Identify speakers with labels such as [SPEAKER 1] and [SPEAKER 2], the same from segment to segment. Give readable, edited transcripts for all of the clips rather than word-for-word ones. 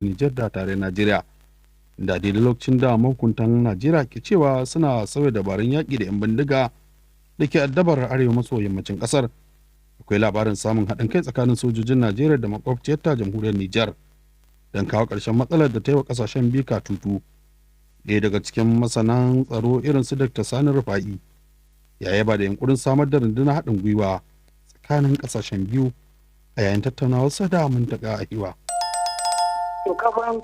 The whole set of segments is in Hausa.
[SPEAKER 1] Nijar da tare Najeriya. Da daidai lokacin da mahukuntan Najeriya ke cewa suna sauya dabarun yaƙi da 'yan bindiga da ke addabar arewa maso yammacin ƙasar. Akwai labarin samun haɗin kai tsakanin sojojin Najeriya da makwabciyarta Jamhuriyar Nijar don kawo ƙarshen matsalar da ta yi wa ƙasashen biyu katutu. Ɗaya daga cikin masanan tsaro irin su Dr. Sani Rufa'i ya yaba da yunkurin samar da rundunar haɗin gwiwa tsakanin ƙasashen biyu a yayin tattaunawar sa da Muntaka a Hiwa.
[SPEAKER 2] To, kafin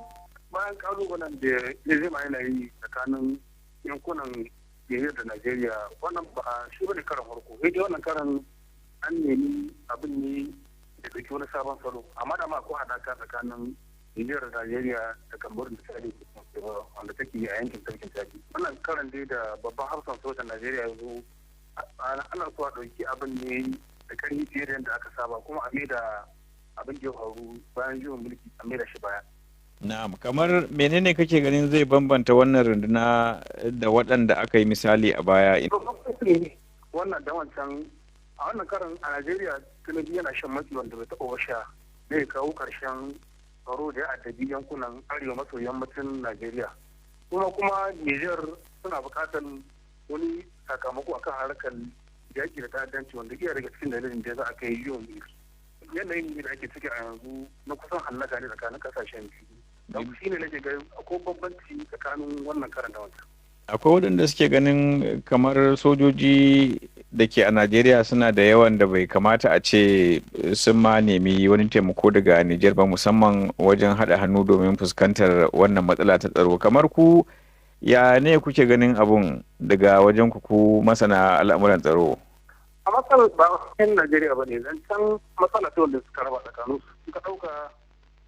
[SPEAKER 2] bayan kalubalen da ya zama yana yi tsakanin yankunan Nijar da Najeriya, wannan ba shi bane karan farko. Sai dai wannan karan an nemi abin ne da ɗauki wani sabon salo, amma da ma ko haɗaka tsakanin Nijar da Najeriya da Kamaru misali, wanda take a yankin tafkin Chadi. Wannan karan dai da babban hafsan sojan Najeriya ya zo, ana so a ɗauki abin ne da ƙarfi fiye da yadda aka saba, kuma a da abin da ya faru bayan juyin mulki a da shi baya.
[SPEAKER 3] Na'am, kamar menene kake ganin zai bambanta wannan runduna da waɗanda aka yi misali a baya?
[SPEAKER 2] Wannan da wancan, a wannan karan a Najeriya, Tinubu yana shan matsi wanda bai taɓa sha zai kawo ƙarshen tsaro da ya addabi yankunan arewa maso yammacin Najeriya. Kuma Niger suna buƙatar wani sakamako akan harkar yaƙi da ta'addanci, wanda iya daga cikin dalilin da ya za a kai yiwon mulki. Yanayin da ake ciki a yanzu na kusan hallaka ne tsakanin kasashen biyu. Don shi ne nake ga akwai bambanci tsakanin wannan karan da wancan.
[SPEAKER 3] Akwai waɗanda suke ganin kamar sojoji da ke a Najeriya suna da yawan da bai kamata a ce sun ma nemi wani taimako daga Nijar ba, musamman wajen haɗa hannu domin fuskantar wannan matsala ta tsaro. Kamar ku, ya ne kuke ganin abun daga wajen ku masana al'amuran tsaro?
[SPEAKER 2] A matsalar ba yan Najeriya ba ne, zancen matsala ta wanda suka raba tsakanin su. Ka ɗauka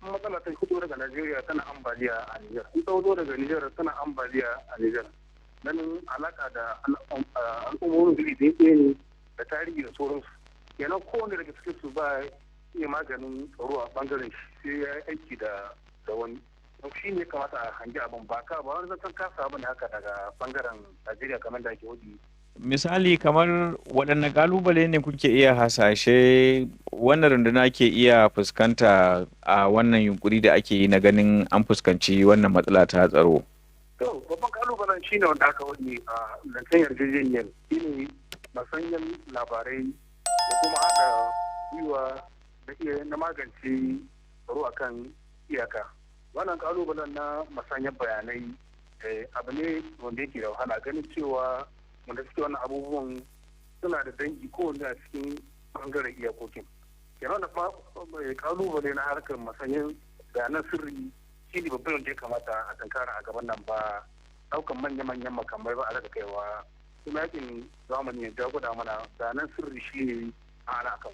[SPEAKER 2] matsala ta fito daga Najeriya tana ambaliya a Nijar, in ta fito daga Nijar tana ambaliya a Nijar. Ganin alaka da al'ummomin iri ɗaya ne da tarihi da sauransu, kenan kowane daga cikin su ba iya maganin tsaro a bangaren shi sai ya yi aiki da wani. Don shi ne kamata a hangi abin, ba ka ba wani zancen kasa ba ne haka daga bangaren Najeriya kamar da ake wadi.
[SPEAKER 3] Misali, kamar waɗanne ƙalubale ne kuke iya hasashe wannan runduna ke iya fuskanta a wannan yunkuri da ake yi na ganin an fuskanci wannan matsala ta tsaro?
[SPEAKER 2] To, babban kalubalen shine wanda aka wani a zancen yarjejeniyar, shine masanyan labarai da kuma haɗa gwiwa da iya na magance tsaro akan iyaka. Wannan kalubalen na masanyan bayanai abu ne wanda yake da wahala, ganin cewa wanda suke wannan abubuwan suna da dangi kowanne a cikin bangaren iyakokin. Kenan da kalubale na harkar masanyan bayanan sirri shi ne babban wanda ya kamata a tunkara a gaban nan, ba daukan manya-manyan makamai ba a daga kaiwa. Kuma yakin zamani ya gwada mana bayanan sirri shi ne a ana akan.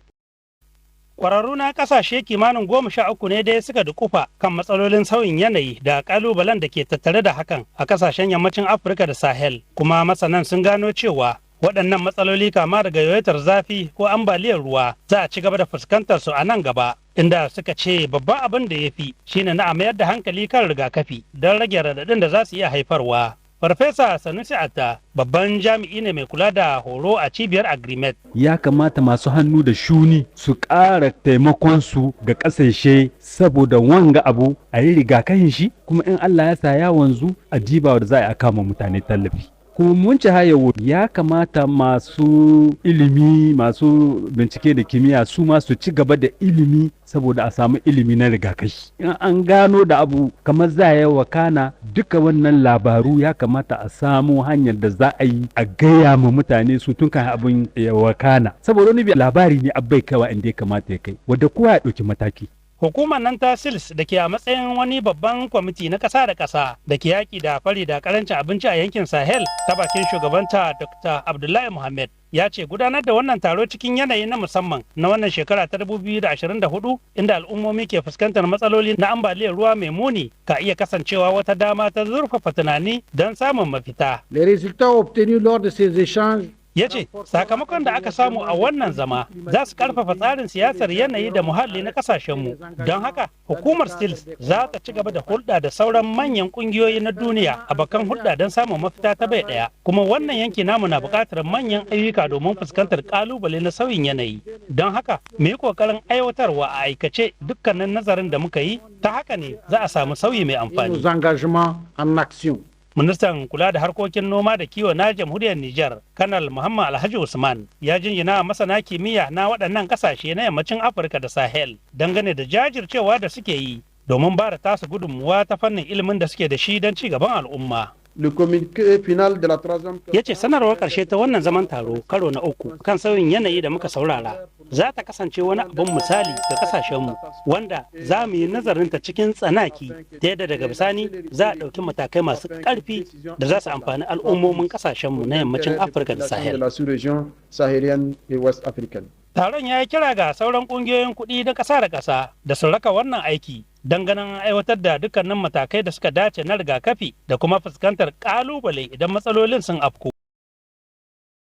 [SPEAKER 4] Ƙwararru na ƙasashe kimanin 13 ne dai suka dukufa kan matsalolin sauyin yanayi da ƙalubalen da ke tattare da hakan a ƙasashen yammacin Afirka da Sahel. Kuma masanan sun gano cewa waɗannan matsaloli, kama daga yawaitar zafi ko ambaliyar ruwa, za a ci gaba da fuskantar su a nan gaba. Inda suka ce babban abin da ya fi shine na a mayar da hankali kan rigakafi don rage raɗaɗin da za su iya haifarwa. Farfesa Sanusi Atta babban jami'i ne mai kula da horo a cibiyar Agrimet.
[SPEAKER 5] Ya kamata masu hannu da shuni su ƙara taimakonsu ga ƙasashe saboda wanga abu a yi rigakafin shi, kuma in Allah ya sa ya wanzu, a diba da za a kama mutane tallafi. Kuma mun ci hayawo, ya kamata masu ilimi, masu bincike da kimiyya, su ma su ci gaba da ilimi saboda a samu ilimi na rigakafi. In an gano da abu kamar za a yi wakana, duka wannan labaru ya kamata a samu hanyar da za a yi a gaya ma mutane su tun kan abin ya wakana, saboda wani labari ne abai kaiwa inda ya kamata ya kai, wadda kowa ya ɗauki mataki.
[SPEAKER 4] Hukumar nan ta SILS da ke a matsayin wani babban kwamiti na ƙasa da ƙasa da ke yaƙi da fari da ƙarancin abinci a yankin Sahel, ta bakin shugabanta Dr. Abdullahi Muhammad, ya ce gudanar da wannan taro cikin yanayi na musamman na wannan shekara ta 2024, inda al'ummomi ke fuskantar matsaloli na ambaliyar ruwa mai muni, ka iya kasancewa wata dama ta zurfafa tunani don samun mafita.
[SPEAKER 6] Les résultats obtenus lors de ces échanges
[SPEAKER 4] Ya ce sakamakon da aka samu a wannan zama za su karfafa tsarin siyasar yanayi da muhalli na kasashenmu. Don haka hukumar STILS za ta ci gaba da hulɗa da sauran manyan ƙungiyoyi na duniya a bakan hulɗa don samun mafita ta bai ɗaya. Kuma wannan yanki namu na buƙatar manyan ayyuka domin fuskantar ƙalubale na sauyin yanayi. Don haka mu yi ƙoƙarin aiwatarwa a aikace dukkanin nazarin da muka yi, ta haka ne za a samu sauyi mai amfani. Ministan kula da harkokin noma da kiwo na jamhuriyar Nijar, Kanal Muhammad Alhaji Usman, ya jinjina masana kimiyya na waɗannan ƙasashe na yammacin Afirka da Sahel dangane da jajircewa da suke yi domin ba da tasu gudunmuwa ta fannin ilimin da suke da shi don ci gaban al'umma. Ya ce sanarwar ƙarshe ta wannan zaman taro karo na uku kan sauyin yanayi da muka saurara za ta kasance wani abin misali ga kasashenmu wanda za mu yi nazarinta cikin tsanaki ta yadda daga bisani za a ɗauki matakai masu ƙarfi da za su amfani al'ummomin kasashenmu na yammacin Afirka da Sahel. Taron ya yi kira ga sauran ƙungiyoyin kuɗi na ƙasa da ƙasa da su raka wannan aiki don ganin aiwatar da dukkanin matakai da suka dace na rigakafi da kuma fuskantar ƙalubale idan matsalolin sun afku.